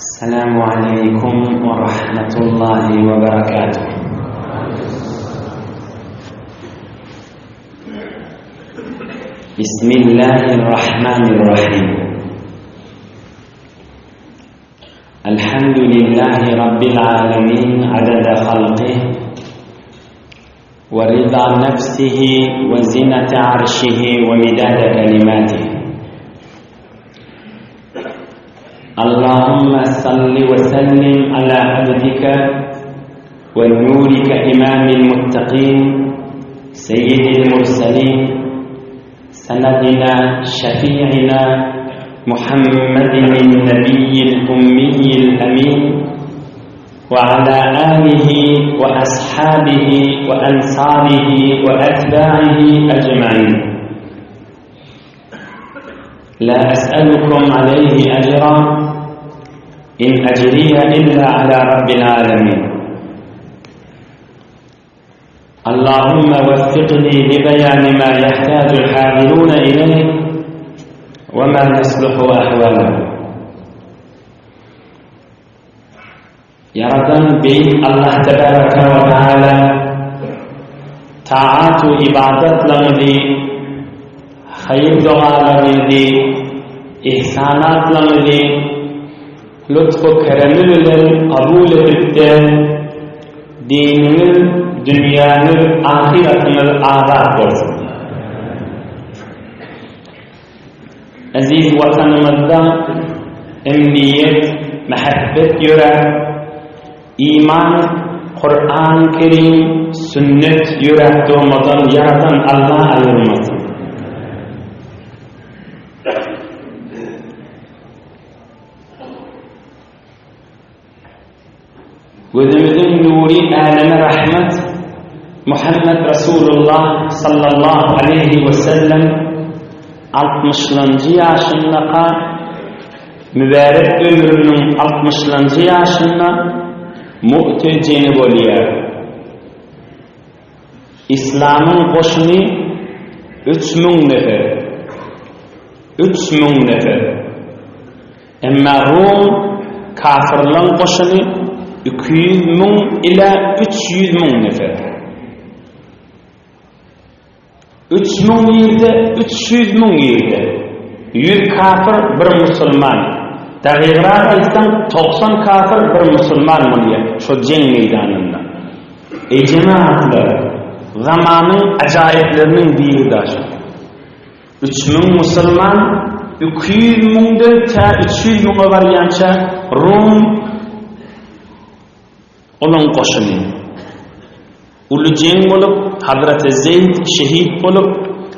Esselamu aleýkum we rahmetullahi we berekatuh. Bismillahirrahmanirrahim. Elhamdülillahi Rabbil alemin adada halqih we rida nefsihi we zinete arşihi we midade kelimatih. Allahümme salli we sellim ala abdike we nurike imamil muttaqin seyyidil murselin senedina şefi'ina Muhammedin nebiyyil ummiyyil emin ve ala alihi ve ashabihi ve ensarihi ve etba'ihi ecma'in. La es'elukum aleyhi ecra in ecriye illa ala rabbil alemin. Allahümme veffikni li beyani ma yahtacul hadirune ileyh ve ma yasluhu ahvalahum. Ýaradan Beýik Allah tebaraka we taala taat we ybadatlaryňyzy, haýyr dogalaryňyzy, ihsanatlaryňyzy lutf-u keremi bilen kabul edip-de, diniňiz, dünýäňiz, ahyratyňyz abat bolsun. Eziz Watanymyzda emniýet, mähebbet ýöräp, iman, Kuran Kerim, sünnet ýöräp durmadan Ýaradan Alla aýyrmasyn. Gözümiziň nury äleme rahmet Muhammed Rasulullah sallallahu aleýhi we sellem altmyşlanjy ýaşyndaka mübärek ömrüniň altmyşlanjy ýaşynda Mu'te jeňi bolýar. Islamyň goşuny 3000 nefer. 3000 nefer. Emma Rum kafyrlaň goşuny 200 müň ila 300 müň nefer. 3000 ýerde, 300 müň ýerde. 100 kafir, bir musulman. Dagygrak aýtsaň, 90 kafir, bir musulman bolýar şo jeň meýdanynda. Eý jemagatlar, zamanyň ajaýypleriniň biri daş. 3000 musulman, 200 müňden tä 300 müňe barýança Rum olaň goşuny. Uly jeň bolup, Hazreti Zeýd şehit bolup,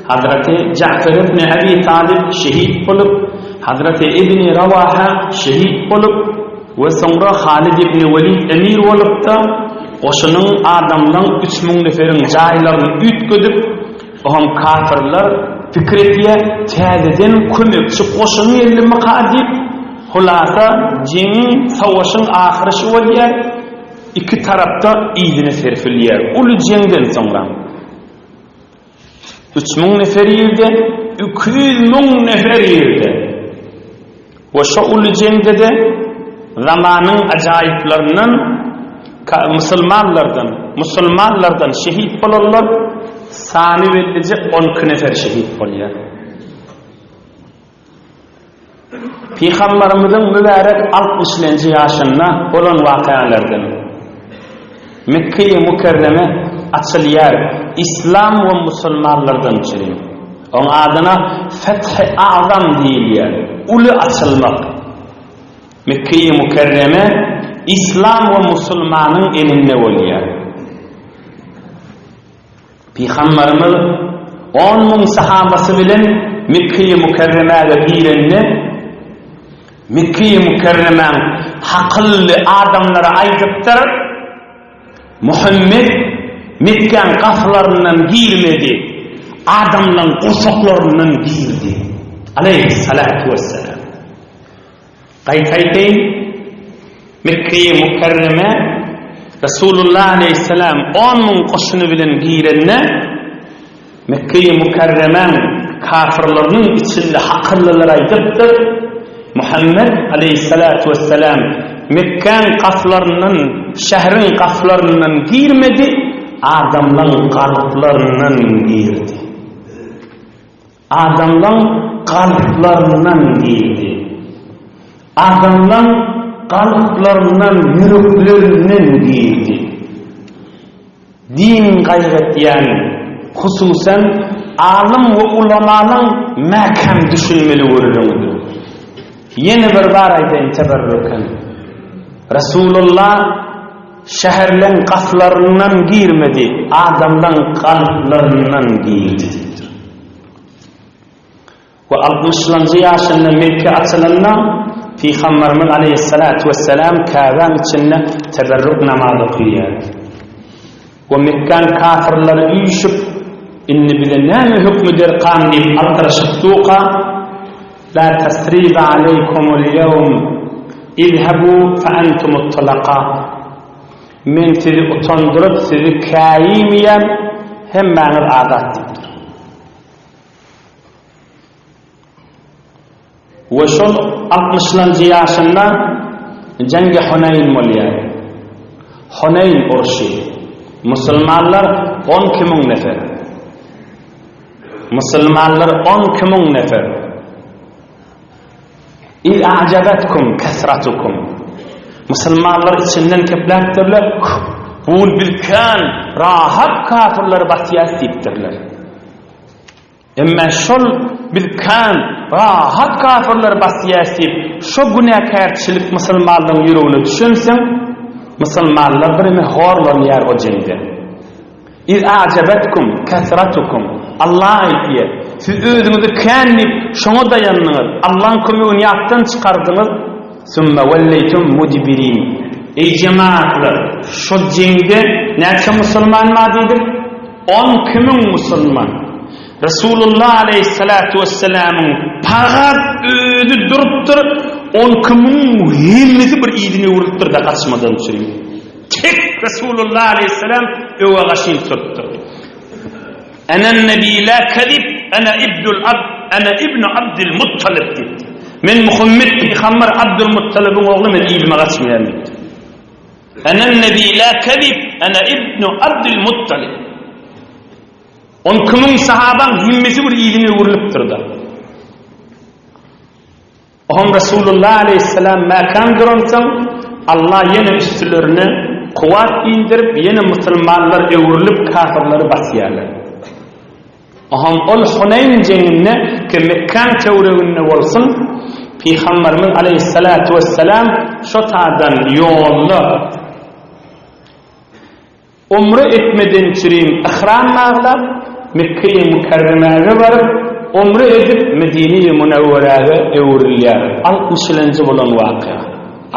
Hazreti Ja'fer ibn Abi Talib şehit bolup, Hazreti ibn Rawaha şehit bolup we soňra Halid ibn Welid emir bolup-da, goşunyň adamlaň 3000 neferiň jaýlaryny üýtgedip, Oňam kafirler pikir etýär, täzeden kömekçi goşun geldimika diýip, hulasa jeňiň, savaşyň ahyry şu bolýar, iki tarapda yzyna serpilýär. Uly jeňden soňra 3000 nefer ýerde, 200 müň nefer ýerde. We şo uly jeňde-de zamanyň ajaýyplaryndan musulmanlardan, musulmanlardan şehit bolanlar sany bellije on iki nefer şehit bolýar. Pygambarymyzyň mübärek altmyşlenji ýaşynda bolan wakalardan Mekge-i Mükerreme açylýar Islam we musulmanlardan üçin. Oň adyna Feth-i Azam diýilýär, uly açylmak. Mekge-i Mükerreme Islam we musulmanyň elinde bolýar. Pygambarymyz 10 müň sahabasy bilen Mekge-i Mükerremäge girende, Mekge-i Mükerremäň hakylly adamlary aýdypdyr, Muhammet Mekgäň gapylaryndan girmedi, adamlaň gursaklaryndan girdi. Aleýhissalatu wessalam. Gaýta aýtaýyn, Mekge-i Mükerreme Resulullah aleýhissalam 10 müň goşuny bilen girende, Mekge-i Mükerremäň kafirleriniň içinde hakyllylar aýdypdyr. Muhammet aleýhissalatu wessalam Mekgäň gapylaryndan, şäheriň gapylaryndan girmedi, adamlaň kalplaryndan girdi. Adamlaň kalplaryndan girdi. Adamlaň kalplaryndan, ýüreklerinden girdi. Din gaýgy etýän, hususan, alym we ulamalaň mäkäm düşünmeli gürrüňidir. Ýene bir bar aýdaýyn teberrüken. Resulullah şäherleň gapylaryndan girmedi, adamlaň kalplaryndan girdi diýipdir. We altmyşlanjy ýaşynda Mekge açylanda, Pygamberimiz aleýhissalatu wessalam Käbäň içinde teberrük namaz okaýar. We Mekgäň kafirleri üýşüp, indi bize näme hökm ederkam diýip aldyraşyp durka, La tasriba aleýkumul ýewm, izhebu fe entumut tulaka. Men sizi utandyryp, sizi käýimeýän, hemmäňiz azat diýipdir. We şol altmyşlanjy ýaşynda Jeňgi Huneýn bolýar. Huneýn urşy. Musulmanlar 12 müň nefer. Musulmanlar 12 müň nefer. Iz a'jabatkum kasratukum. Musulmanlar içinden kepläpdirler, Bu biz kän rahat kafirleri basýas diýipdirler. Emma şol biz kän rahat kafirleri basýas diýip, şo günäkärçilik musulmanlaryň ýüregine düşensoň, musulmanlar bireme horlanýar o jeňde. Iz a'jabetkum kesratukum. Allah aýtýar, siz özüňizi kän diýip, şoňa daýandyňyz, Allaň kömegini ýatdan çykardyňyz, Sümme welleýtum mudbirin. Eý jemagatlar, şo jeňde näçe musulman bar diýdik? 12000 musulman. Resulullah aleýhissalatu wessalamyň pagat özi durupdyr, 12000 hemmesi bir yzyna öwrülipdir-de gaçmadan üçin. Tek Resulullah aleýhissalam öwe gaşyn tutupdyr. Enen nebi la kezib, ene ibnul ab, ene ibnu Abdül Muttalib diýipdir. Men Muhammet pygamber Abdül Muttalibiň ogly, men yzyma gaçmaýan diýipdir. Enen nebi la kezib, ene ibnu Abdül Muttalib. On kimiň sahabaň hemmesi bir yzyna öwrülipdir-de. Oňa Resulullah aleýhissalam mäkäm duransoň, Allah ýene üstülerine kuwwat indirip, ýene musulmanlar öwrülip kafyrlary basýarlar. Oňa ol Huneýn jeňinde ki Mekgäň töwereginde bolsun, Pygamberimiz aleýhissalatu wessalam şo tadan ýolda Umre etmeden çürim yhram baglap, Mekgeýi Mükerremäge baryp, umre edip, Medine-i Münewweräge öwrülýär. Altmyşylanjy bolan wakyýa.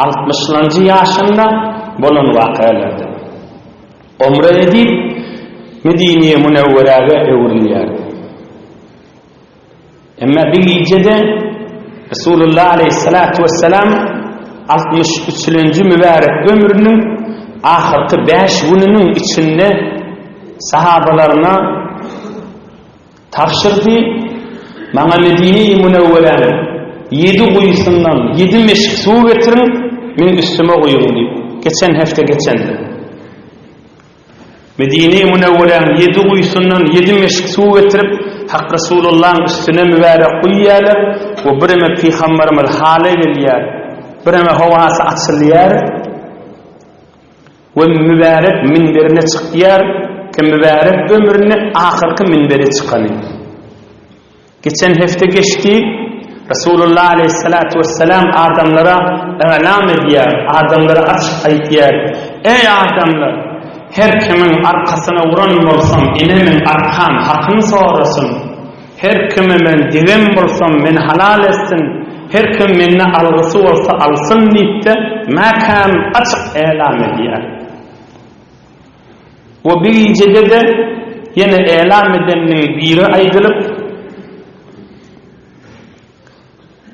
Altmyşlanjy ýaşynda bolan wakyýalardan. Umre edip, Medine-i Münewweräge öwrülýär. Emma bir gijede Resulullah aleýhissalatu wessalam 63-nji mübärek ömrüniň ahyrky 5 gününiň içinde sahabalaryna tabşyrdy, Maňa Medine-i Münewweräniň ýedi guýusyndan ýedi meşik suw getiriň, meň üstüme guýuň diýip, geçen hepde geçendir. Medine-i Münewweräniň ýedi guýusyndan ýedi meşik suw getirip, Hak Resulullahyň üstüne mübärek guýýarlar we bireme Pygamberimiz hala gelýär, bireme howasy açylýar we mübärek minberine çykýar ki mübärek ömründe ahyrky minbere çykany. Geçen hepde geçdi, Resulullah aleýhissalatu wessalam adamlara yglam edýär, adamlara açyk aýtýar, Eý adamlar! Her kimiň arkasyna uran bolsam, ine meň arkam hakyny sorasyn. Her kime men degen bolsam, meni halal etsin. Her kim mende algysy bolsa alsyn diýip-de, mäkäm açyk elam edýär. We bir gijede-de ýene elam edeniniň biri aýdylyp,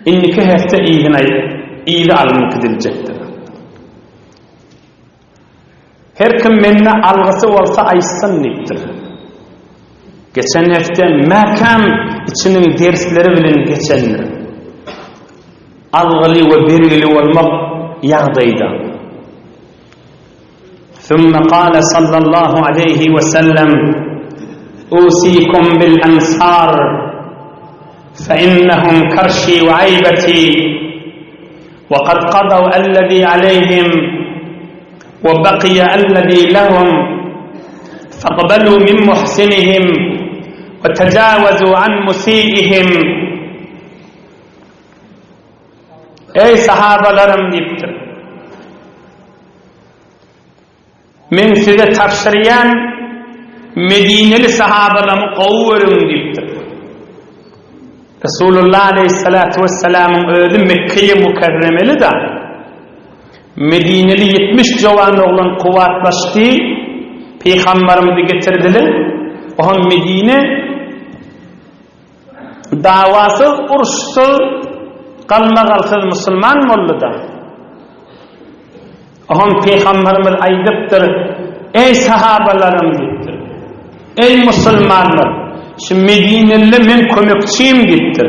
indiki hepde yzyna yzy alnyp gidiljekdir. Her kim mende algysy bolsa aýtsyn diýipdir. Geçen hepde mäkäm içiniň dersleri bilen geçendir. Algyly we bergili bolmak ýagdaýda. Sümme kâle sallallahu aleýhi we sellem, Usikum bil ensar, fe innehum karşi we aýbeti, we kad kadaw ellezî aleýhim, we bakiýe ellezî lehum, faqbalû min muhsinihim, we tejâwezû an musiihim. Eý sahabalarym diýipdir. Men size tabşyrýan Medineli sahabalamy gowy görüň diýipdir. Resulullah aleyhissalatu vesselamyň özi Mekkeýe mükerremeli da. Medineli 70 jowan oglan kuwwatlaşdy, Pygambarymyzy getirdiler. Oham Medine Dawasyz, uruşsyz, galmagalsyz musulman boldy-da. Oňa pygamberimiz aýdypdyr, Eý sahabalarym diýipdir. Eý musulmanlar, şu Medineli men kömekçim diýipdir.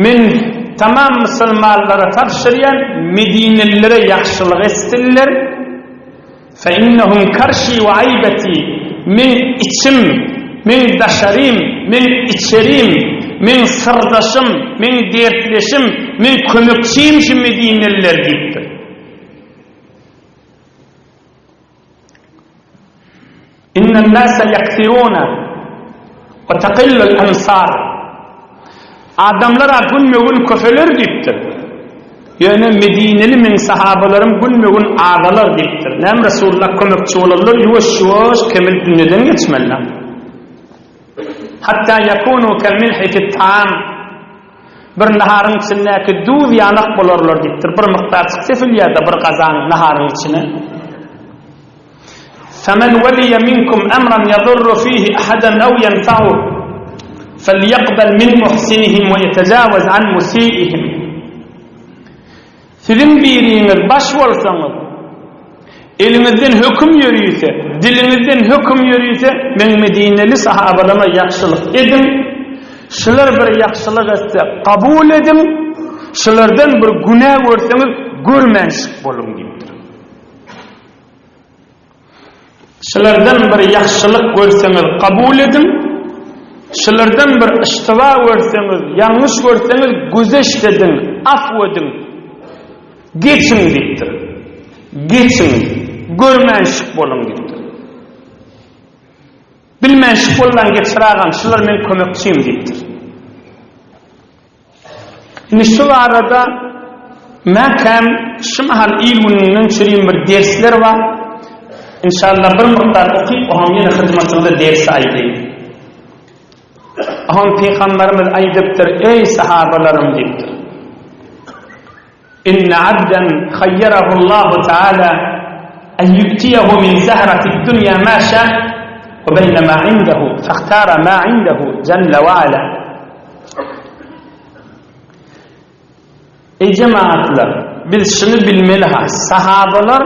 Men tamam musulmanlara tabşyrýan Medinelilere ýagşylyk etsinler. Fe innehum karşi we aýbeti, meň içim, meň daşarym, meň içerim, meň syrdaşym, meň dertleşim, meň kömekçim şu medineliler diýipdir. Innen nase ýeksirune we tekillul ensar. Adamlar-a günbe-gün köpeler diýipdir. Ýöne Medineli meň sahabalarym günbe-gün azalar diýipdir. Näme Resulullah kömekçi bolanlar ýuwaş-ýuwaş kemelip dünýeden geçmeliler. Hatta ýekunu kel milhi fit taam. Bir naharyň içindäki duz ýanak bolarlar diýipdir. Bir mukdarçyk sepilýär-de bir gazan naharyň içine. Femen weliýe minkum emran ýadurru fihi ahadan ew ýenfa'uh felýekbel min muhsinihim we ýetejawez an musiihim. Siziň biriňiz baş bolsaňyz, eliňizden höküm ýörüse, diliňizden höküm ýörüse, meň medineli sahabalaryma ýagşylyk ediň, şular bir ýagşylyk etse kabul ediň, şulardan bir günä görseňiz görmänşik boluň diýipdir. Şulardan bir ýagşylyk görseňiz kabul ediň, şulardan bir yştyba görseňiz, ýalňyş görseňiz güzeşt ediň, afw ediň, geçiň diýipdir. Geçiň, görmänşik boluň diýipdir. Bilmänşik bolmaň geçir agam, şular meň kömekçim diýipdir. Indi şu barada mäkäm şu mahal il gününden çürim bir dersler bar. Inşallah bir mukdar okyp, oňam ýene hyzmatyňyzda ders aýdaýyn. Oňam Pygamberimiz aýdypdyr, Eý sahabalarym diýipdir. Inne abden haýýarahullahu taala en ýu'tiýehu min zahratid dunýa ma şa we beýne ma indehu fahtara ma indehu jelle we ala. Eý jemagatlar, biz şuny bilmeli ha, sahabalar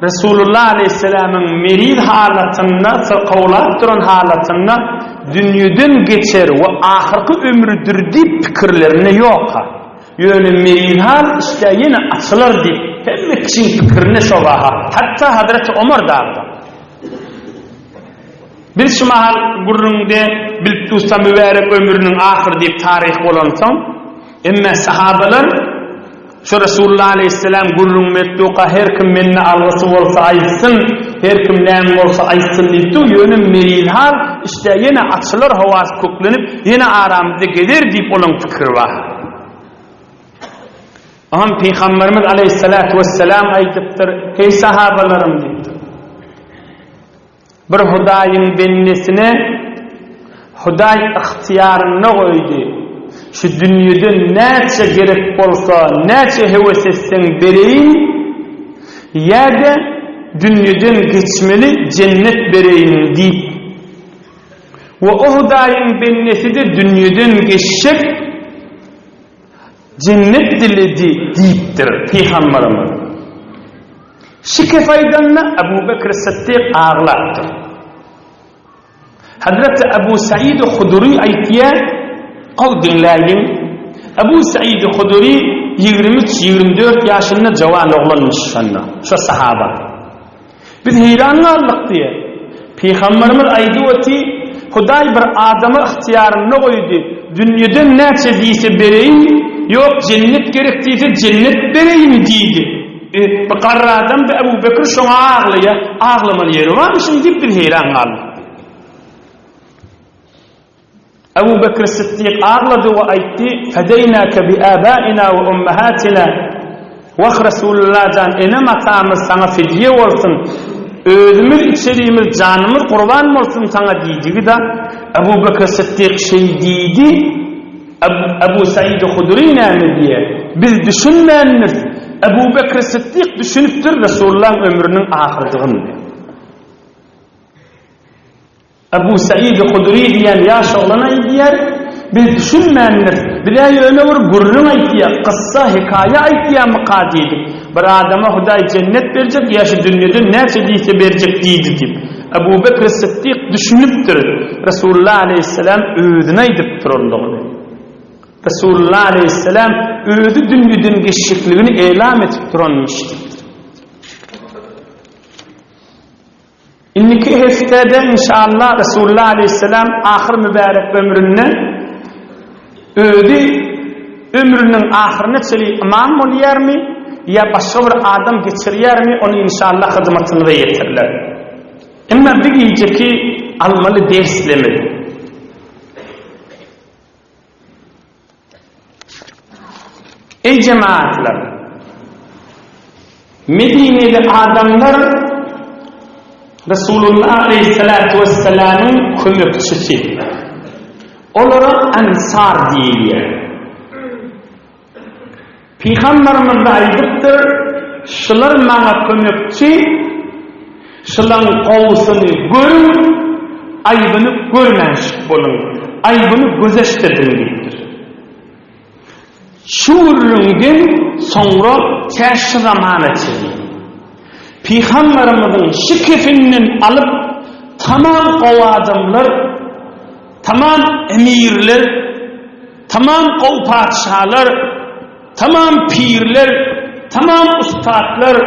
Resulullah aleyhisselamyň meriz halatynda, syrkawlap duran halatynda dünýeden geçer we ahyrky ömrüdir diýip pikirlerinde ýok ha. Ýöne Meýilhan işdä ýene açylar diýip, hemme kişiň pikirinde şo bar-ha, hatda Hazreti Omar dagy-da. Biz şu mahal gürrüňde bilip dursa mübärek ömrüniň ahyry diýip taryh bolansoň, emme sahabalar şu Resulullah aleýhissalam gürrüň metduka her kim mende algysy bolsa aýtsyn, her kim näme bolsa aýtsyn diýip dur, ýöne Meýilhan işdä ýene açylar howasy köklenip, ýene aramyzda gezer diýip olaň pikiri bar. Oňam Pygamberimiz aleýhissalatu wesselam aýdypdyr, Eý sahabalarym diýipdir. Bir Hudaýyň bendesine Hudaý ygtyýarynda goýdy. Şu dünýeden näçe gerek bolsa, näçe höwes etseň bereýin, ýa-da dünýeden geçmeli jennet bereýin diýip. We o Hudaýyň bendesi-de dünýeden geçjek jennet diledi diýipdir Pygamberimiz. Şikes aýdanda Abu Bekr Sytdyk aglapdyr. Hazreti Abu Said Hudury aýtýar, gowy diňläýiň. Ebu Said Huduri 23-24 ýaşynda jawan oglanmyş şonda, şo sahaba. Biz heýran galdyk diýýär. Pygamberimiz aýdyp oty, Hudaý bir adamy ygtyýarynda goýdy, dünýeden näçe diýse bereýin, ýok jennet gerek diýse jennet bereýin diýdi. E, bu garry adam da Ebu Bekir şoňa aglaýar, aglamaly ýeri barmyşyn diýip biz heýran galdyk. Ebu Bekr Siddik aglady we aýtdy, Fedeýnäke bi äbäina we ummahatina. Wah Resulullah jan, enem-atamyz saňa fidýe bolsun, özümiz içerimiz, janymyz gurban bolsun saňa diýdigi-de, Ebu Bekr Siddik şeý diýdi, Ebu Said Hudry näme diýer? Biz düşünmändiris. Ebu Bekr Siddik düşünipdir Resulullahyň ömrüniň ahyrdygyny. Ebu Said Hudry diýen ýaş oglan aýdýar, Biz düşünmändiris, biz-ä ýöne bir gürrüň aýtýar, kyssa, hekaýa aýtýarmyka diýdik. Bir adama Hudaý jennet berjek ýa şu dünýeden näçe diýse berjek diýdi diýip. Ebu Bekr Siddik düşünipdir, Resulullah aleýhissalam özüne aýdyp durandygyny. Resulullah aleýhissalam özi dünýeden geçjekligini elam edip duranmyş diýipdir. Indiki hepdede inşallah Resulullah aleyhisselam ahyr mübärek ömründe özi ömrüniň ahyryna çenli ymam bolýarmy ýa başga bir adam geçirýärmi ony inşallah hyzmatyňyza ýetiriler. Emma bir gijeki almaly derslerimiz Eý jemagatlar! Medineli adamlar Resulullah aleyhissalatu vesselamyň kömekçisi. Olara Ansar diýilýär. Pygamberimiz aýdypdyr, şular maňa kömekçi, şulaň gowusyny görüň, aýbyny görmänşik boluň, aýbyny gözeşdirdiň diýipdir. Şu gürrüňden soňra tä şu zamana çenli Pygamberimiziň şu kefinden alyp tamam gowy adamlar, tamam emirler, Tamam gowy patyşalar, tamam pirler, tamam ussatlar,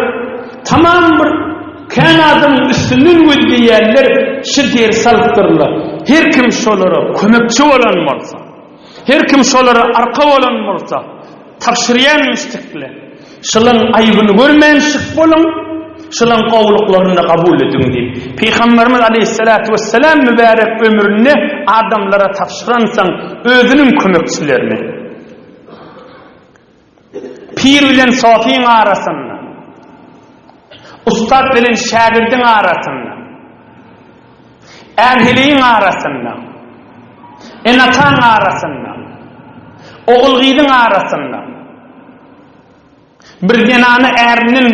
tamam bir kän adamyň üstünden gözleýänler şu dersi alypdyrlar. Her kim şolara kömekçi bolan bolsa, her kim şolara arka bolan bolsa, tabşyrýan müşdikle. Şulaň aýbyny görmän şyk boluň, şulaň gowulyklaryny kabul ediň diýip. Pygamberimiz aleyhissalatu vesselam mübärek ömründe adamlara tabşyransoň özüniň kömekçilerini pir bilen sofyň arasynda, ussat bilen şägirdiň arasynda, är-heleýiň arasynda, ene-ataň arasynda, ogul-gyzyň arasynda, Bir zenany ärinden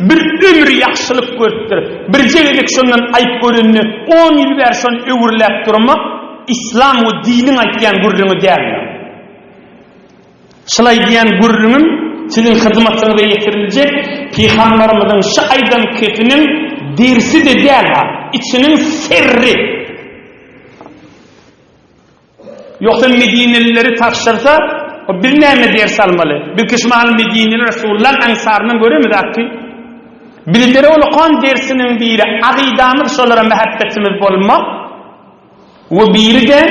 bir ömür ýagşylyk görüpdir. Birje gezek şondan aýyp görenine on ýyl bäri şony öwürläp durmak islam we diniň aýtýan gürrüňi däldir. Şul aýdýan gürrüňim siziň hyzmatyňyza ýetiriljek Pygamberimiziň şu aýdan kepiniň dersi-de däl-ha, içiniň syrry. Ýogsa medinelileri tabşyrsa, o biz näme ders almaly? Biz ki şu mahal Medineli Resulullahyň ensaryndan göremiz akki. Bizlere ol okan dersiniň biri agydamyz şolara mähebbetimiz bolmak we biri-de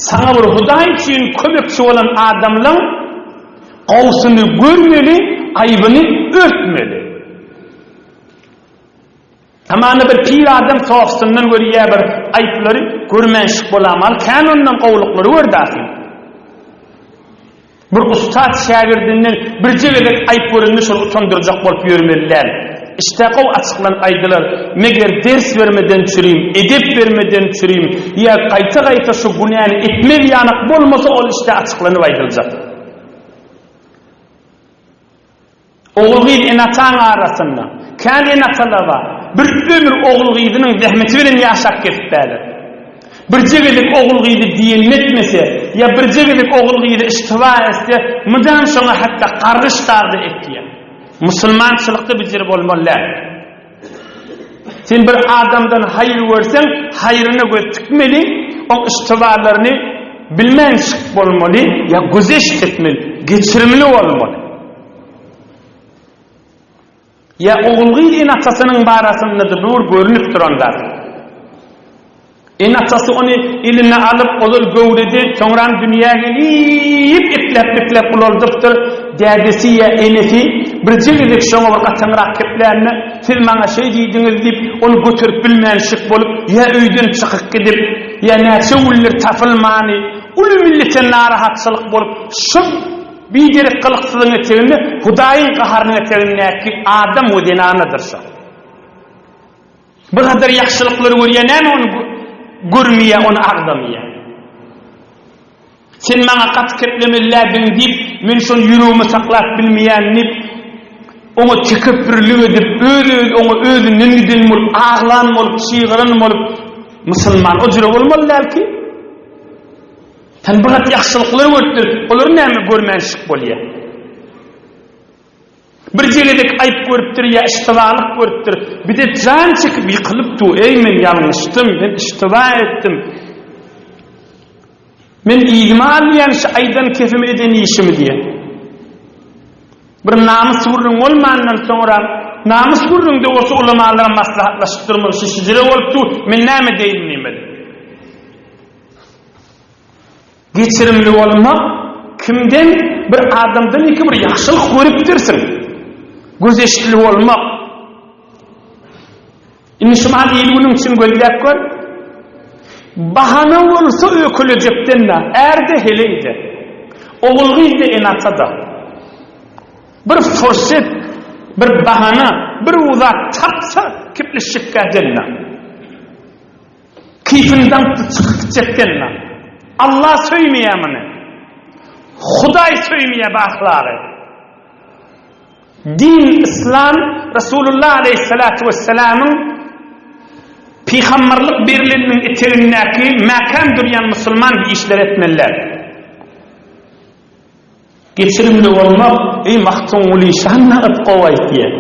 saňa bir Hudaý üçin kömekçi bolan adamlaň gowusyny görmeli, aýbyny örtmeli. Hamana bir pir adam sofsyndan görýär bir aýyplary görmänşik bolamaly kän ondan gowulyklary gördi ahym. Bir ussat şägirdinden birje gezek aýyp görende şony utandyrjak bolup ýörmeli däl. Işde gowy açyklanyp aýdylar, meger ders bermeden çürim, edep bermeden çürim, ýa gaýta-gaýta şu günäni etmez ýanak bolmasa ol işde açyklanyp aýdyljak. Ogul-gyz ene-ataň arasynda. Kän ene-atalar bar. Bir ömür ogul-gyzynyň zähmeti bilen ýaşap gezipdäler. Birje gezek ogul-gyzy diýenini etmese, ýa birje gezek ogul-gyzy iştiba etse, mydam şoňa hatda gargyş dagy-da etýär. Musulmançylykda bu jir bolmaly däl. Sen bir adamdan haýyr görseň, haýryna göz tikmeli, oň iştibalaryny. Bilmänşik bolmaly ýa güzeşt etmeli, geçirimli bolmaly. Ýa ogul-gyz ene-atasynyň barasynda-da bu bir görnüp duran zat. Ene-atasy ony eline alyp, ozal göwrede, soňram dünýä gelip, ekläp-bekläp ulaldypdyr. Dädesi ýa enesi birje gezek şoňa bir gataňrak keplände, Siz maňa şeý diýdiňiz diýip, ony göterip bilmänşik bolup, ýa öýden çykyp gidip, ýa näçe günler tapylmany, uly millete narahatçylyk bolup, şol Biderek gylyksyzyň eteginde Hudaýyň gaharynyň etegindäki adam we zenanadyr şo. Bu gadar ýagşylyklary görýär, näme ony görmeýär, ony agzamaýar. Sen maňa gaty keplemelilädiň diýip, men şony ýüregime saklap bilmeýän diýip, oňa tekepbürlik edip, öz-öz oňa özünden giden bolup, aglan bolup, çygyran bolup, musulman o jüre bolmaly däl ki. Sen bir gat ýagşylyklar görüpdir, olary näme görmänşik bolýar? Birje gezek aýyp görüpdir ýa iştibalyk görüpdir, bize jan çekip ýykylyp dur, eý men ýalňyşdym, men iştiba etdim. Men yzyma alýan şu aýdan kesimi eden işimi diýen. Bir namys gürrüň bolmandan soňra, namys gürrüňde bolsa ulamalara maslahatlaşyp durmaly, şu şijire bolup dur, men näme deýin diýmeli. Geçirimli bolmak kimden bir adamdan iki bir ýagşylyk görüpdirsiň. Gözeşli bolmak. Indi şu mahal il günüň üçin gözläp gör. Bahana bolsa ökülejekden de, är-de heleý-de, ogul-gyz-da ene-ata-da. Bir fursat, bir bahana, bir uzat tapsa kepleşjekkä-den-de. Keýpini daňypdy çykyp gitjekden-de. Allah söýmeýär muny. Hudaý söýmeýär bu ahlagy. Din Islam Resulullah aleýhissalatu wessalamyň pygamberlik berleniniň etegindäki mäkäm durýan musulman bu işleri etmeliler. Geçirimli bolmak, eý Magtymguly şanyna yp gowy aýtýar.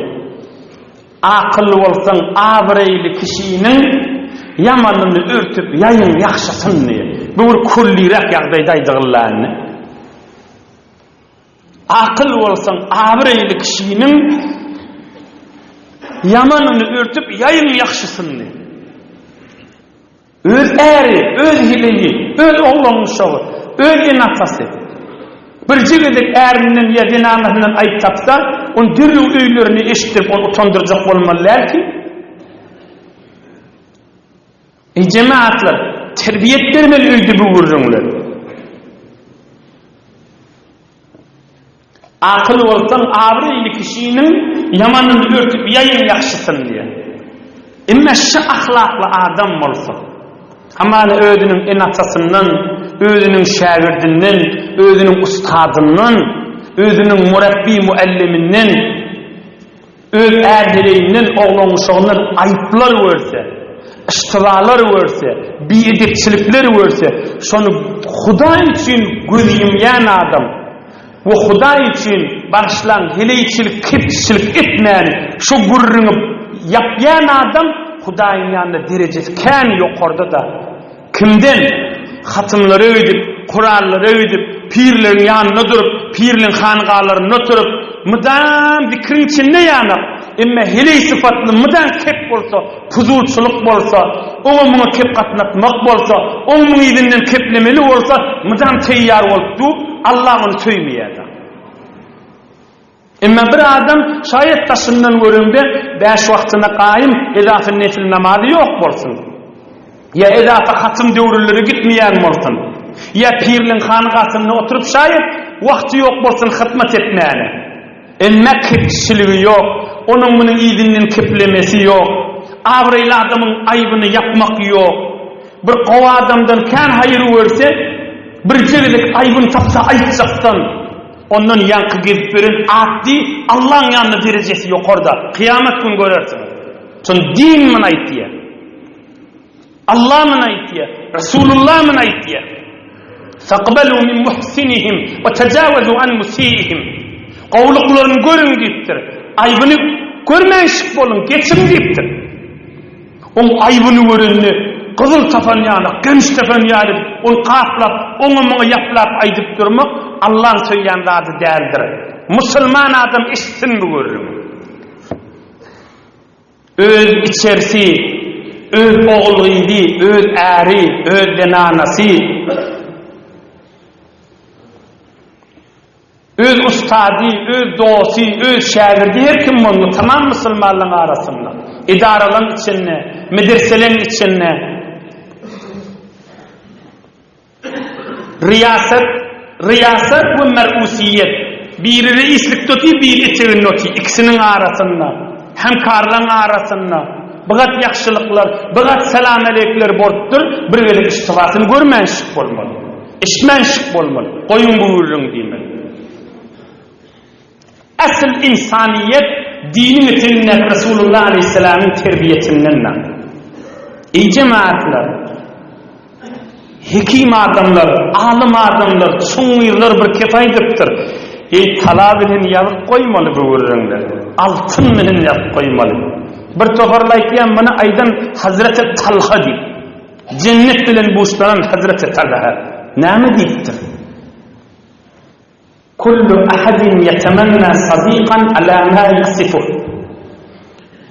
Akylly bolsaň abraýly kişiniň ýamanyny örtüp ýaýyň ýagşysyn diýýär. Bu bir külliräk ýagdaýda aýdygylda indi. Akyl bolsaň abraýly kişiniň ýamanyny örtüp ýaýyň ýagşysyn diýýär. Öz äri, öz heleýi, öz oglan-uşagy, öz ene-atasy. Birje gezek ärinden ýa zenanasyndan aýyp tapsa, ony derrew öýlerine eşitdirip, ony utandyrjak bolmaly däl ki. Eý jemagatlar, terbiýet bermeli öýde bu gürrüňler. Akyl bolsaň abraýly kişiniň ýamanyny örtüp ýaýyň ýagşysyny diýýär. Emme şu ahlakly adam bolsa, hamana özüniň ene-atasyndan, özüniň şägirdinden, özüniň ustadyndan, özüniň murabbi mualliminden, Öz är-heleýinden, oglan-uşagyndan aýyplar görse, yştybalar görse, biedepçilikler görse, şony Hudaý üçin göz ýumýan adam we Hudaý üçin, bagyşlaň, heleýçilik, kepçilik etmän, şo gürrüňi ýapýan adam Hudaýyň ýanynda derejesi kän ýokarda-da. Kimden? Hatymlary öýdüp, Kuranlary öýdüp, pirleriň ýanynda durup, pirliň hangalarynda oturyp, mydam zikriň içinde ýanak, emme heleý sypatly mydam kep bolsa, puzulçylyk bolsa, oňa-muňa kep gatnatmak bolsa, oň-muň yzyndan keplemeli bolsa, mydam teýýar bolup dur, Allah ony söýmeýär-de. Emma bir adam şaýat daşyndan göreňde bäş wagtyna gaýym edaty nefil namazy ýok bolsun. Ýa edaty hatym döwrülere gitmeýän bolsun. Ýa pirliň hangasynda oturyp şaýat wagty ýok bolsun hytmat etmäne. Emma kepçiligi ýok, onuň munuň yzyndan keplemesi ýok. Abraýly adamyň aýbyny ýapmak ýok. Bir gowy adamdan kän haýyr görse, birje gezek aýbyny tapsa aýtjakdan. Ondan ýaňky gezip ýören atdy Allaň ýanynda derejesi ýokarda. Kyýamat gün görersiňiz. Şony din muny aýtýar. Allah muny aýtýar. Resulullah muny aýtýar. Faqbalu min muhsinihim we tajawazu an musiihim. Gowulyklaryny görüň diýipdir. Aýbyny görmänşik boluň, geçiň diýipdir. Oň aýbyny görende. gyzyl tapan ýaly, genç tapan ýaly, ony gaplap, oňa-muňa ýaplap aýdyp durmak Allaň söýýän zady däldir. Musulman adam eşitsin bu gürrüňi. Öz içerisi, öz ogul-gyzy, öz äri, öz zenanasy, Öz ustady, öz dosty, öz şägirdi her kim bolmaly, tamam musulmanlaryň arasynda, edaralaryň içinde, medreseleriň içinde. Riýasat, riýasat we mer'usiýet. Biri reislikde otyr, biri eteginde otyr. Ikisiniň arasynda, hemkarlaryň arasynda bigat ýagşylyklar, bigat salam-aleykler bolupdyr, bir gezek iştibasyny görmänşik bolmaly. Eşitmänşik bolmaly. Goýuň bu gürrüňi diýmeli. Asyl ynsanyýet diniň etegindäki Resulullah aleýhissalamyň terbiýesindendir. Eý jemagatlar! Hekim adamlar, alym adamlar, çuňňurlar bir kes aýdypdyr. Eý tala bilen ýazyp goýmaly bu gürrüňleri. Altyn bilen ýazyp goýmaly. Bir toparlar aýtýar, muny aýdan Hazreti Talha diýip. Jennet bilen buşlanan Hazreti Talha näme diýipdir? Kullu ahadin ýetemenna sadikan ala ma ýasifuh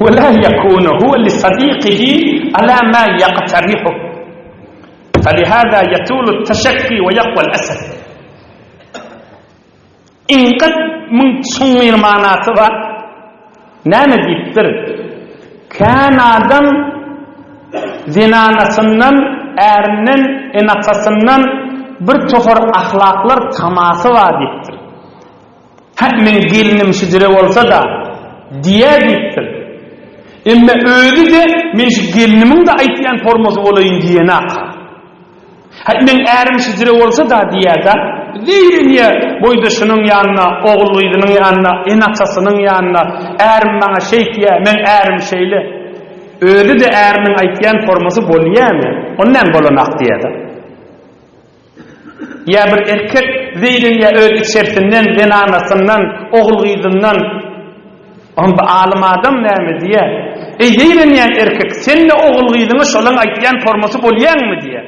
we la ýekunu huwe li sadikihi ala ma ýaqtarihuh felihâzâ ýetûlu teşekki we ýakwal esef. Iň gyt muň çuňňur manasy bar. Näme diýipdir? Kän adam zenanasyndan, ärinden, ene-atasyndan bir topar ahlaklar tamasy bar diýipdir. Hä, meň gelnim şujre bolsa-da, diýýär diýipdir. Emme özi-de men şu gelnimiň-de aýtýan formasy bolaýyn diýenak-a. Häý, meň ärim şijire bolsa-da diýýär-dä. Zeýrenýär, boýdaşynyň ýanynda, ogul-gyzynyň ýanynda, ene-atasynyň ýanynda, ärim maňa şeýtýär, meň ärim şeýle. Özi-de äriniň aýtýan formasy bolýarmy? Ony näme bolanak diýýär-dä. Ýa bir erkek zeýrenýär öz içersinden, zenanasyndan, ogul-gyzyndan. Onda alym adam näme diýýär? Eý, zeýrenýän erkek, sen-de ogul-gyzyňa şolaň aýtýan formasy bolýaňmy? diýýär.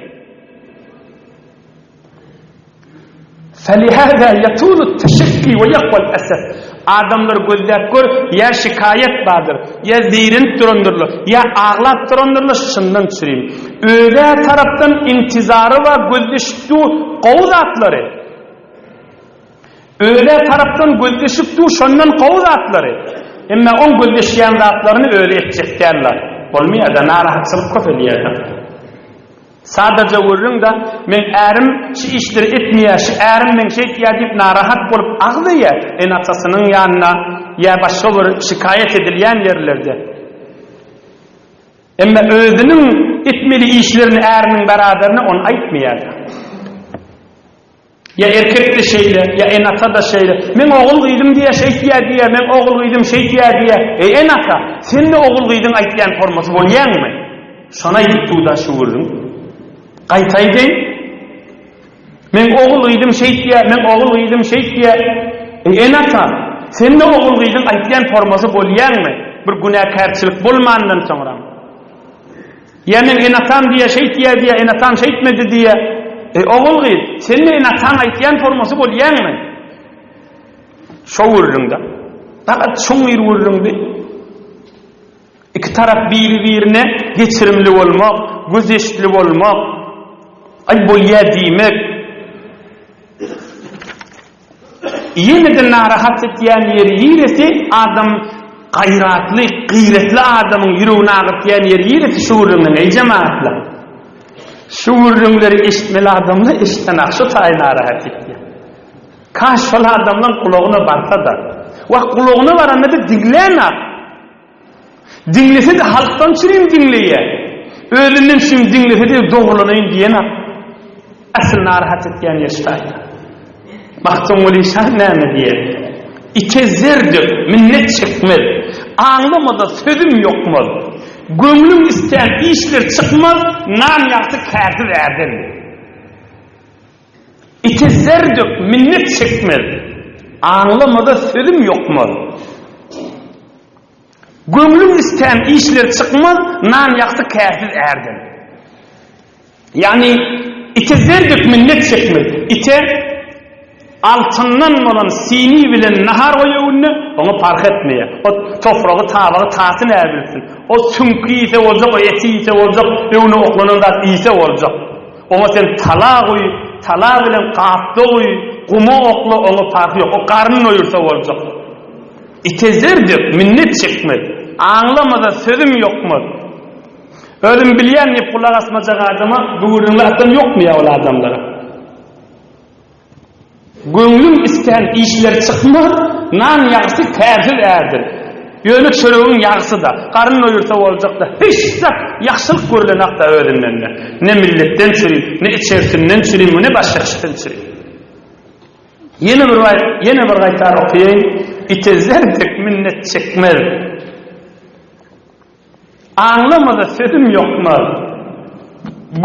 Felihâzâ yatûlu teşekki we ýakwal esef. Adamlary gözläp gör, ýa şikaýat bardyr, ýa zeýrenip durandyrlar, ýa aglap durandyrlar, şundan çürim. Özä tarapdan intizary bar, gözleşip dur, gowy zatlary. Özi tarapdan gözleşip dur şondan gowy zatlary. Emma oň gözleşýän zatlaryny özi etjek däl-la. Bolmaýar-da, narahatçylyk köpelýär-de. Sadaja gürrüň-de, meň ärim şu işleri etmeýär, şu ärim meň şeýtýär diýip narahat bolup agzaýar ene-atasynyň ýanynda ýa başga bir şikaýat edilýän ýerlerde. Emma özüniň etmeli işlerini äriniň beraberine ony aýtmaýar-da. Ýa erkek-de şeýle, ýa ene-ata-da şeýle. Meň ogul-gyzym diýýär, şeýtýär diýýär, meň ogul-gyzym şeýtýär diýýär. Eý, ene-ata, sen-de ogul-gyzyň aýtýan formasy bolýaňmy? Şony aýdyp dur-da şu gürrüň. Gaýta aýdaýyn. Meň ogul-gyzym şeýtýär, meň ogul-gyzym şeýtýär. Eý, ene-ata, sen-de ogul-gyzyň aýtýan formasy bolýaňmy? Bir günäkärçilik bolmandan soňram. Ýa meň ene-atam diýýär, şeýtýär diýýär, ene-atam şeýtmedi diýýär. Eý, ogul-gyz, sen-de ene-ataň aýtýan formasy bolýaňmy? Şo gürrüňde. Galat çuňňur gürrüňdi. Iki tarap biri-birine geçirimli bolmak, gözeşli bolmak, aý bolýar diýmek. Ýene-de narahat etýän ýeri ýiresi adam gaýratly, gyýratly adamyň ýüregini agyrtýan ýeri ýiresi şu gürrüňiň eý jemagatlar. Şu gürrüňleri eşitmeli adamlar eşitenak şu taýy narahat etýär. Kaş şol adamlaň gulagyna barsa-da. Wah gulagyna baranda-da diňlänak. Diňlese-de halkdan çürim diňleýär. Özünden çürim diňlese-de dogrulanaýyn diýenak. Asyl narahat etýän ýer ştaýda. Magtymguly şa näme diýer? Ite zer dök, minnet çekmez. Aňlamada sözüm ýokmaz. Göwnüň istän işler çykmaz, nan ýagty kärsiz ärden. Ite zer dök, minnet çekmez. Aňlamada sözüm ýokmaz. Göwnüň istän işler çykmaz, nan ýagty kärsiz ärden. Ýagny ite zer dök minnet çekmez. Ite altyndan bolan sini bilen nahar goý öňünde, oňa parh etmeýär. O topragy, tabagy tasy näbilsin. O süňki iýse boljak, o eti iýse boljak, öňüne oklanan zat iýse boljak. Oňa sen tala guý, tala bilen gapda guý, guma okla, oňa parhy ýok. O garyn doýursa boljak. Ite zer dök, minnet çekmez. Aňlamaza sözüm ýokmaz. Özüm bilýän diýip gulak asmajak adama bu gürrüňler atdan ýokmaýar ol adamlara. Göwnüň islän işler çykmaz, nan ýagysy kärsiz ärdir. Ýöne çöregiň ýagysy-da, garyn doýursa boljak-da, hiç zat ýagşylyk görlenok-da özünden-de. Ne milletden çüri, ne içerisinden çüri, ne başga kişiden çüri. Ýene bir ýene bir gaýtar okaýaýyn, Ite zer dek minnet çekmez. Aňlamada sözüm ýokmaz.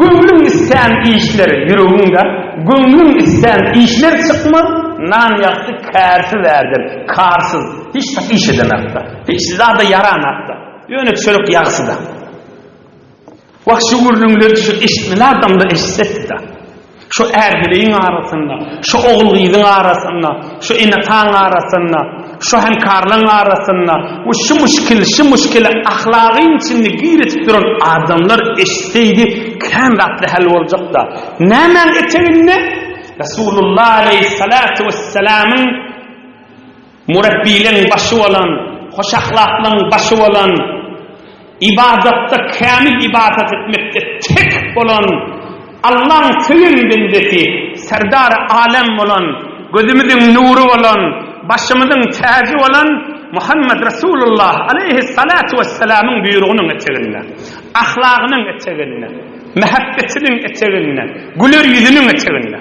Göwnüň islän işler ýüregiňde, Göwnüň islän işler çykmaz, Nan ýagty kärsiz ärden, karsyz, hiç zat iş edenakda, hiç zada ýaranakda, ýöne çörek ýagsyda. Wah şu gürrüňleri şu eşitmeli adamlar eşitsekdi-de. Şu är-heleýiň arasynda, şu ogul-gyzyň arasynda, şu ene-ataň arasynda, şu hemkarlaň arasynda we şu muşkil, şu muşkili ahlagyň içinde girizip duran adamlar eşitseydi, kän zatlar hal boljakda. Nämäň eteginde? Resulullah aleýhissalatu wessalamyň Murepbileň başy bolan, hoşahlaklaň başy bolan, ybadatda kämil ybadat etmekde tek bolan, Allaň söýen bendesi, Serdary alem bolan, gözümiziň nury bolan, başymyzyň täji bolan Muhammed Resulullah aleýhissalatu wessalamyň buýrugynyň eteginde, ahlagynyň eteginde, mähebbetiniň eteginde, güler ýüzüniň eteginde.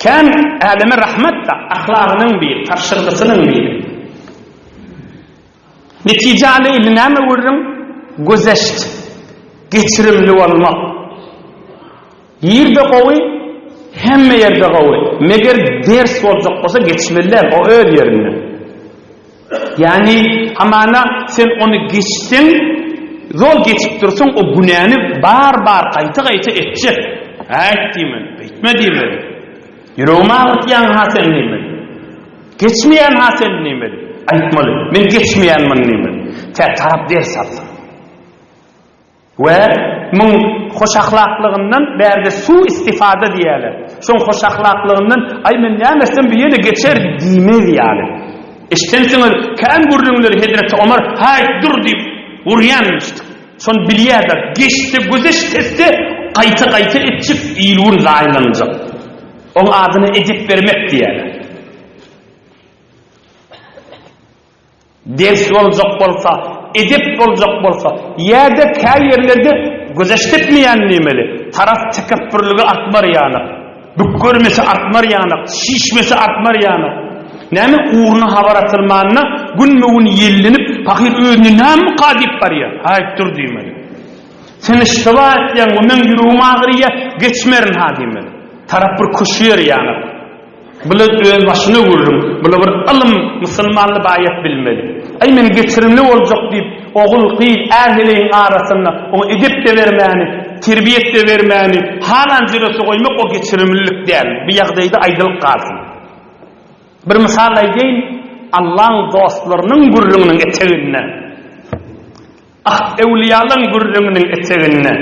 Kän äleme rahmet-da ahlagynyň biri, tabşyrgysynyň biri. Netije aleýli näme gürrüň? Güzeşt, geçirimli bolmak. Ýerde gowy, hemme ýerde gowy. Meger ders boljak bolsa geçmeli däl, o öz ýerinde. Ýagny, hamana sen ony geçseň, zol geçip dursaň, o günäni bar-bar gaýta-gaýta etjek. Äýt diýmeli, beýtme diýmeli. Ýüregimi agyrtýaň-ha sen diýmeli. Geçmeýän-ha sen diýmeli. Aýtmaly, men geçmeýän muny diýmeli. Tä tarap ders alsyn. We muň hoşahlaklygyndan bärde su-istifada diýýärler. Şoň hoşahlaklygyndan, aý men näme etsem bu ýene geçer diýmez ýaly. Eşdensiňiz kän gürrüňleri hezreti Omar haýt dur diýip urýanmyşdyk. Şony bilýärler. Geçse gözeşt etse gaýta-gaýta etjek il-gün zaýalanjak. Oň adyna edep bermek diýýärler. Ders boljak bolsa, edep boljak bolsa, ýa-da kä ýerlerde gözeşt etmeýän diýmeli, tarap tekepbürligi artmar ýaly, bükgermesi artmar ýaly, şişmesi artmar ýaly. Näme ugruna habar atylmanda günbe-gün ýellenip, pahyr özüni nämyka diýip barýar. Haýt dur diýmeli. Sen yştyba etýäň we meň ýüregim agyrýar, geçmerin-ha diýmeli. Tarap bir köşeýär ýaly. Bula özbaşyna gürrüň, bula bir ylym, musulmanly baýat bilmeli. Aý men geçirimli boljak diýip, ogul, gyz, är-heleýiň arasynda oňa edep-de bermäni, terbiýet-de bermäni, halan jüresi goýmak o geçirimlilik däl. Bu ýagdaýda aýdylyp galsyn. Bir mysal aýdaýyn, Allaň dostlarynyň gürrüňiniň eteginde. Ah, öwlüýalaň gürrüňiniň eteginde,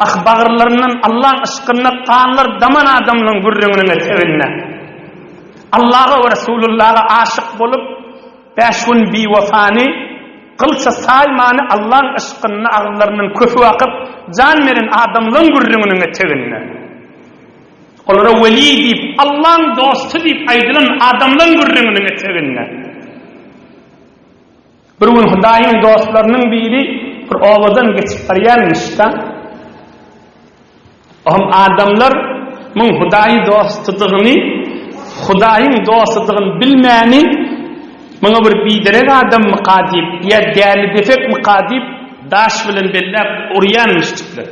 ah, bagyrlaryndan Allaň yşkynda ganlar daman adamlaň gürrüňiniň eteginde, Allaha we Resulullaha aşyk bolup, bäş gün biwefany, gylça saýmany Allaň yşkynda agyzlaryndan kösük akyp, jan beren adamlaň gürrüňiniň eteginde, olara weli diýip, Allaň dosty diýip aýdylan adamlaň gürrüňiniň eteginde. Bir gün Hudaýyň dostlarynyň biri bir obadan geçip barýarmyş-da. Ohm adamlar muň Hudaýy dostudygyny, Hudaýyň dostudygyny bilmäni, muňa bir biderek adammyka diýip, ýa däli defekmyka diýip, daş bilen belläp urýanmyşdyklar.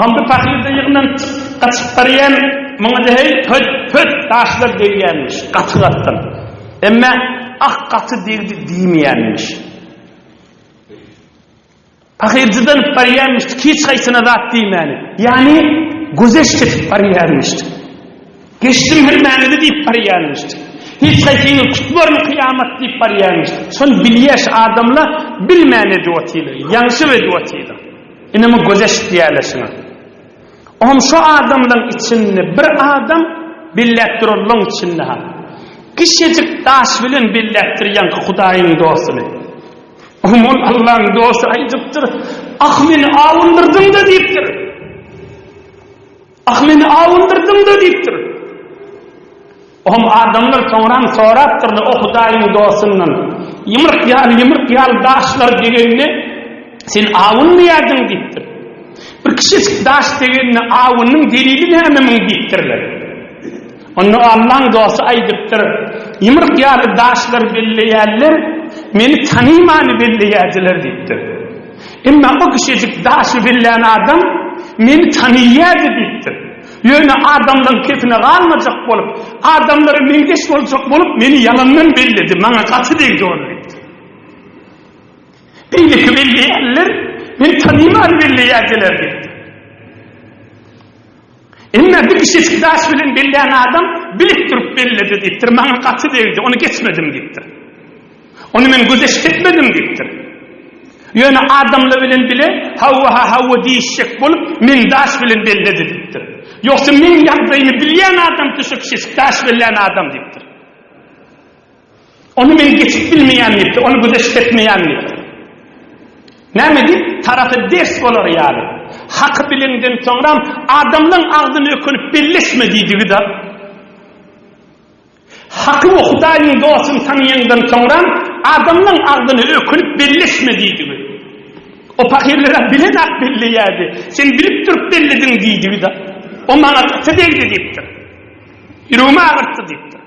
Onda pahyr-da ýygnanyp gaçyp barýan, muňa-da heý, höt, höt, daşlar degýänmiş, gaty-gatdan. Emme, ah, gaty degdi diýmeýänmiş. Pahyr jydanyp barýarmyşdyk, hiç haýsyna zat diýmäni. Ýagny gözeşt edip barýarmyşdyk. Geçdim hemmäňizi diýip barýarmyşdyk. Hiç haýsyňyzy tutmaryn kyýamat diýip barýarmyşdyk. Şony bilýäş adamla bilmän edip otyrlar, ýaňşyp edip otyrlar. Ine mu gözeşt diýýärler şuňa. Oňam şo adamlaň içinde bir adam belläp duranlaň içinde ha. Kiçijik daş bilen belläpdir ýaňky Hudaýyň dostuny. Oňam Allaň dosty aýdypdyr, Ah meni awundyrdyň-da diýipdir. Ah meni awundyrdyň-da diýipdir. Oňam adamlar soňram sorapdyrlar o Hudaýyň dostundan. Ýumruk ýaly, ýumruk ýaly daşlar degende sen awunmaýardyň diýipdir. Bir kiçijik daş degende awunyň delili näme muň diýipdirler. Onda Allaň dosty aýdypdyr, Ýumruk ýaly daşlar belleýärler, meni tanymany belleýärdiler diýipdir. Emma o kiçijik daşy bellän adam meni tanyýardy diýipdir. Ýöne adamlaryň kepine galmajak bolup, adamlara meňzeş boljak bolup, meni ýalandan belledi, maňa gaty degdi ol diýipdir. Beýleki belleýänler meni tanyman belleýärdiler diýipdir. Emma bir kiçijik daş bilen bellän adam bilip durup belledi diýipdir, maňa gaty degdi, ony geçmedim diýipdir. Ony men gözeşik etmedim diýipdir. Ýöne adamlar bilen bile hawa-ha hawa diýişjek bolup, meni daş bilen belledi diýipdir. Ýogsa meň ýagdaýymy bilýän adam şu kiçijik daş bellän adam diýipdir. Ony men geçip bilmeýän diýipdir, ony gözeşik etmeýän diýipdir. Näme diýip, tarapy ders bolar ýaly. Haky bileňden soňram adamlaň agzyny ökünip belleşme diýdigi-de. Haky we Hudaýyň dostuny tanaýaňdan soňram adamlaň agzyny ökünip belleşme diýdigi. O pahyrlara bilen-ak belleýärdi. Sen bilip durup bellediň diýdigi-de. O maňa gaty degdi diýipdir. Ýüregimi agyrtdy diýipdir.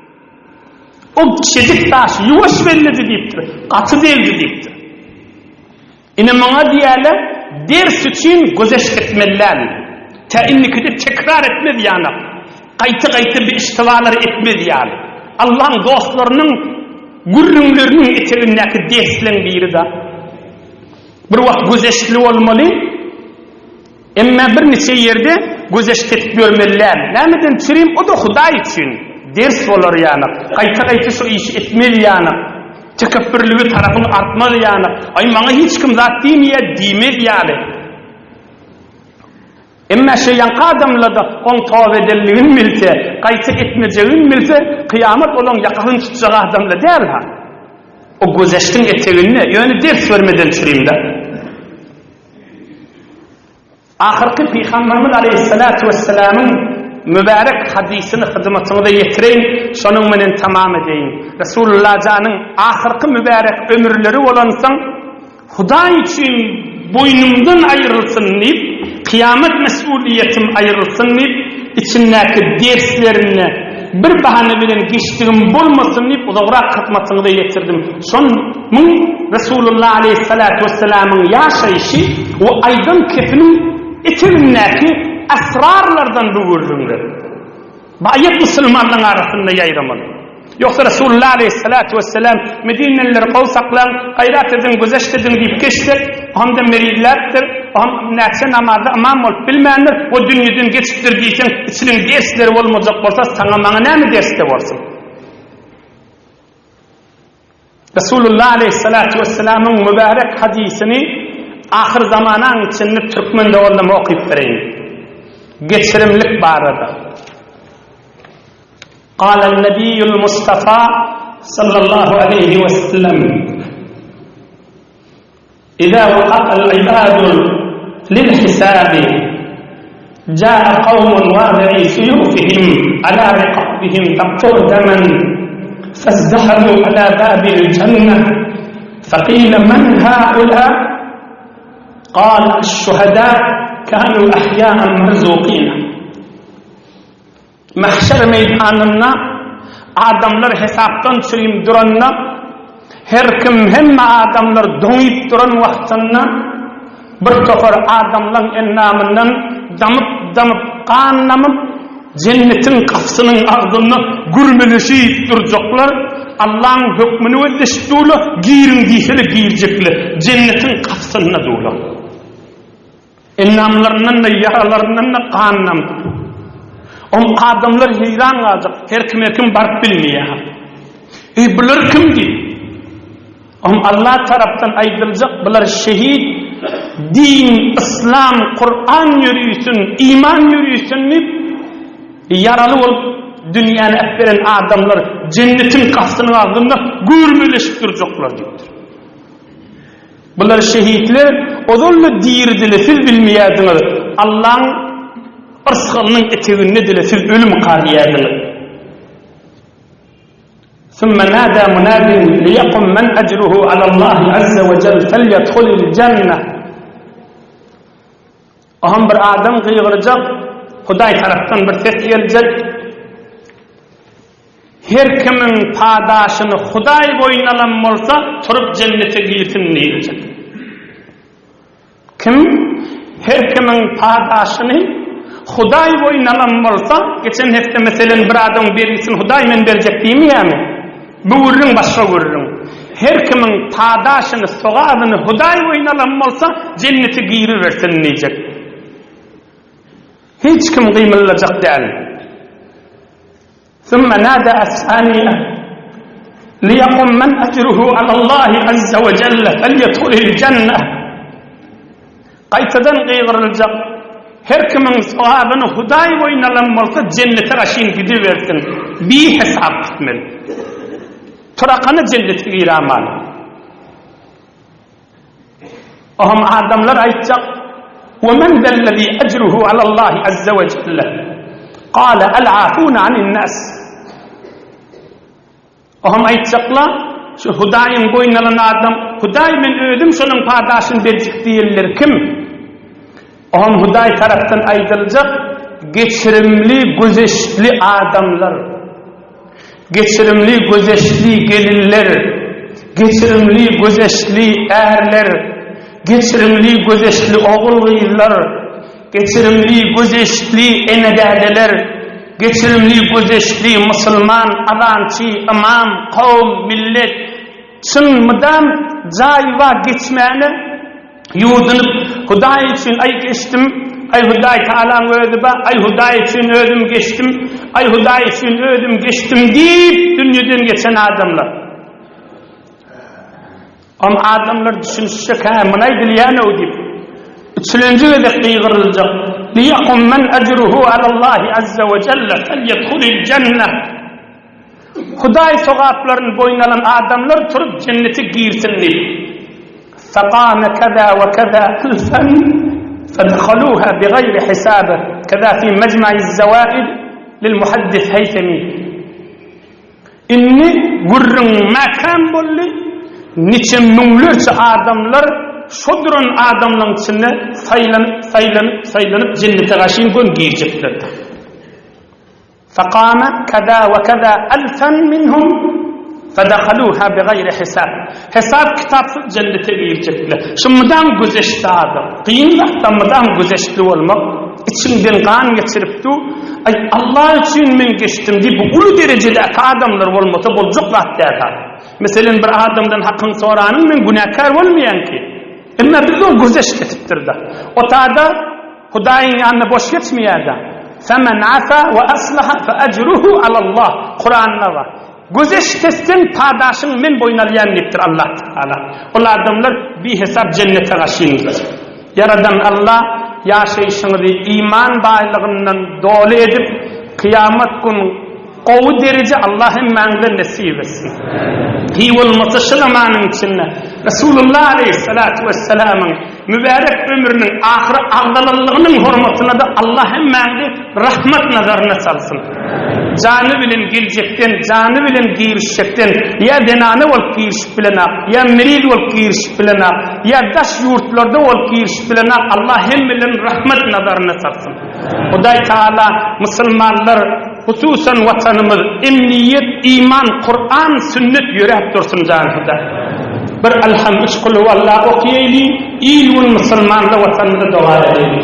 O kiçijik daş ýuwaş belledi diýipdir. Gaty degdi diýipdir. Ine muňa diýýärler, ders üçin gözeşt etmeli däl. Tä indikide tekrar etmez ýanak. Gaýta-gaýta bir iştibalary etmez ýaly. Allaň dostlarynyň gürrüňleriniň etegindäki dersleň biri-de. Bir wagt gözeştli bolmaly. Emma bir niçe ýerde gözeşt edip ýörmeli däl. Nämeden çürim, o-da Hudaý üçin. Ders bolar ýanak. Gaýta-gaýta şu işi etmez ýanak. Tekepbürligi tarapyň artmaz ýanak. Aý, maňa hiç kim zat diýmeýär diýmez ýaly. Emma şo ýaňky adamlar-da oň toba edenligini bilse, gaýta etmejegini bilse, kyýamat olaň ýakasyny tutjak adamlar däl-ha. O gözeştiň eteginde, ýöne ders bermeden çürim-dä. Ahyrky Pygamberimiz aleýhissalatu wessalamyň mübärek hadysyny hyzmatyňyza ýetireýin, şonuň bilen tamam edeýin. Resulullah janyň ahyrky mübärek ömürleri bolansoň, Hudaý üçin boýnumdan aýrylsyn diýip, kyýamat mesuliýetim aýrylsyn diýip, içindäki derslerinde bir bahana bilen geçdigim bolmasyn diýip uzagrak hyzmatyňyza ýetirdim. Şon muň Resulullah aleýhissalatu wessalamyň ýaşaýşy we aýdan kepiniň etegindäki esrarlardan bu gürrüňler. Bu aýat musulmanlaryň arasynda ýaýramaly. Ýogsa Resulullah aleýhissalatu wessalam Medinelileri gowy saklaň, gaýrat ediň, güzeşt ediň diýip geçsek, o hem-de merizläpdir, o hem näçe namazda ymam bolup bilmändir, o dünýeden geçipdir diýseň, içiniň dersleri bolmajak bolsa, saňa maňa näme dersde bolsun? Resulullah aleýhissalatu wessalamyň mübärek hadysyny ahyr zamanaň içinde türkmen doganlaryma okyp bereýin. Geçirimlik barada. Galan Nebiýül Mustafa sallallahu aleýhi we sellem Iza waqa'al ibadu lil hisabi Ja'a qawmun wadi'i suyufihim ala riqabihim taqtur daman fazdahamu ala babil jannah faqila man haula قال الشهداء كانوا أحياء مرزوقين Mahşer meýdanynda adamlar hesapdan çürim duranda, her kim hemme adamlar doňyp duran wagtynda bir topar adamlaň endamyndan damyp-damyp gan damyp, jennetiň gapysynyň agzynda gürmeleşip durjaklar, Allaň hökmüni gözleşip durlar, giriň diýsele girjekler, jennetiň gapysynda durlar. Endamlaryndan-da, ýaralaryndan-da gan damyp. Oň adamlar heýran galjak, her kime kim baryp bilmeýär. Eý, bular kim diýip. Oň Allah tarapdan aýdyljak, bular şehit, din, yslam, Kur'an ýörüsün, iman ýörüsün diýip, ýaraly bolup dünýäni äpberen adamlar jennetiň gapysynyň agzynda gürmeleşip durjaklar diýipdir. Bular şehitler ozal-da diridile siz bilmeýärdiňiz, Allaň yrsgalynyň etegindedile siz ölümka diýýärdiňiz. Summa nada munadin liýakum men ejruhu alallahi azza we jel felyedhulil jenneh. Oňam bir adam gygyrjak, Hudaý tarapdan bir ses geljek. Her kimiň padaşyny Hudaý boýun alan bolsa, turup jennete girsin diýiljek. Kim her kimiň padaşyny Hudaý boýun alan bolsa, geçen hepde meselen bir adamyň bergisini Hudaý men berjek diýmeýärmi? Bu gürrüň başga gürrüň. Her kimiň padaşyny, sogabyny Hudaý boýun alan bolsa, jennete giribersin diýjek. Hiç kim gymyldajak däl. Sümme nada es-saniýe liýakum men ejruhu alallahi azza we jelle felyedhulil jenneh. Gaýtadan gygyryljak, her kimiň sogabyny Hudaý boýun alan bolsa jennete gaşyn gidibersin, bihesap gitmeli. Turakana jennete girämaly. Oňam adamlar aýtjak, Wa men zellezî ecruhu alallahi azze we celle? Kâle el-âfûne anin-nâs. Oňam aýtjaklar, şu Hudaýyň boýun alan adam, Hudaý men özüm şonuň padaşyny berjek diýenler kim? Oňam Hudaý tarapdan aýdyljak, geçirimli, gözeşli adamlar. Geçirimli gözeşli gelinler, geçirimli gözeşli ärler, geçirimli gözeşli ogul-gyzlar, geçirimli gözeşli ene-dädeler, geçirimli gözeşli musulman, azançy, ymam, kowum, millet, çyn mydam jaýba geçmäne Ýuwdunyp, Hudaý üçin aý geçdim, aý Hudaý Tagalaň özi bar, aý Hudaý üçin özüm geçdim, aý Hudaý üçin özüm geçdim diýip dünýeden geçen adamlar. Om adamlar düşünişjek, hä, muny aýdylýan-ow diýip. Üçülenji gezek gygyryljak. Liýakum men ejruhu alallahi azza we jelle felyedhulil jenneh. Hudaý sogaplaryny boýun alan adamlar turup jennete girsin diýip. Fekame keza we keza elfen fedhaluha bigaýri hisabe keza fi mejmaiz zewaid lil muhaddis Heýsemi. Indi gürrüň mäkäm boldy, niçe müňlerçe adamlar şo duran adamlaryň içinde saýlanyp, saýlanyp, saýlanyp jennete gaşyn gön girjekler. Fekame keza we keza elfen minhum fedehaluha bigaýri hisab. Hesap kitapsyz jennete girjekler. Şu mydam güzeştli adam. Kyn zatda mydam güzeştli bolmak, içiňden gan geçirip du, aý Allah üçin men geçdim diýip bu uly derejedäki adamlar bolmasa boljak zat däl ha. Meselen bir adamdan hakyň soranyň men günäkär bolmaýan ki. Emma bizde o güzeşt etipdir-de. O tada Hudaýyň ýanynda boş geçmeýär-de. Femen afa we aslaha fe ejruhu alallah. Kuranda bar. Gözeş kesseň padaşyň men boýun alýan diýipdir Allah Tagala. Ol adamlar bihesap jennete gaşyndyr. Ýaradan Allah ýaşaýşyňyzy iman baýlygyndan doly edip, kyýamat gün Gowy dereje Allah hemmäňize nesip etsin. Hiý bolmasa şu zamanyň içinde Resulullah aleýhissalatu wessalamyň mübärek ömrüniň ahyry agzalallygynyň hormatyna-da Allah hemmäňizi rahmat nazaryna salsyn. Jany bilen geljekden, jany bilen girişjekden, ýa zenana bolup girişip bilenak, ýa miriz bolup girişip bilenak, ýa daş ýurtlarda bolup girişip bilenak Allah hemmelerini rahmat nazaryna salsyn. Hudaý Tagala musulmanlar hususan watanymyz emniýet iman Kuran sünnet ýöräp dursun jan Hudaý. Bir Alham üç kulhuwalla okýaýly il gün musulmanla watanymyza doga edeýli.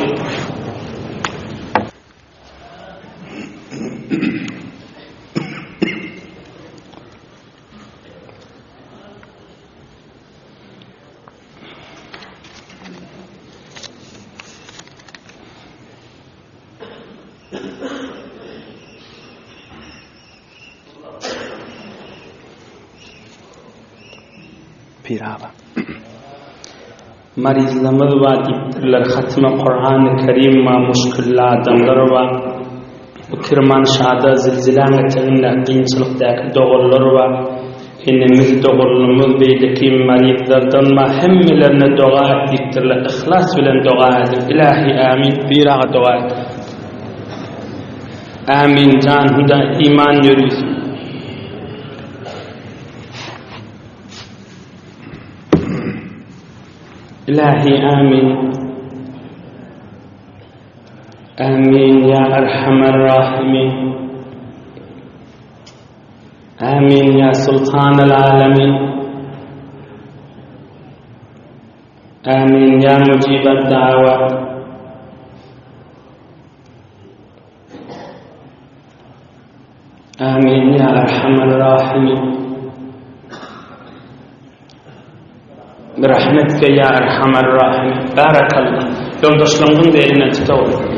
Pir aga. Marizlamyz bar diýipdirler, hatyma Kurany Kerim bar, muşkilli adamlar bar. Bu Kirmanşada zilziläň eteginde kynçylykdaky doganlar bar. Enemiz, doganlarymyz, beýleki marizlardan bar, hemmelerine doga et diýipdirler. Yhlas bilen doga ediň. Ilahi amin. Pir aga doga et. Amin jan Huda iman ýörüsün. Ilahi amin. Amin ya erhamer rahimin. Amin ya sultanel alemin. Amin ya mucibet davat. Amin ya erhamer rahimin. Birahmetke ya erhamer rahimin. Barakallah. Ýoldaşlaryňyzyň elinden tutaweriň.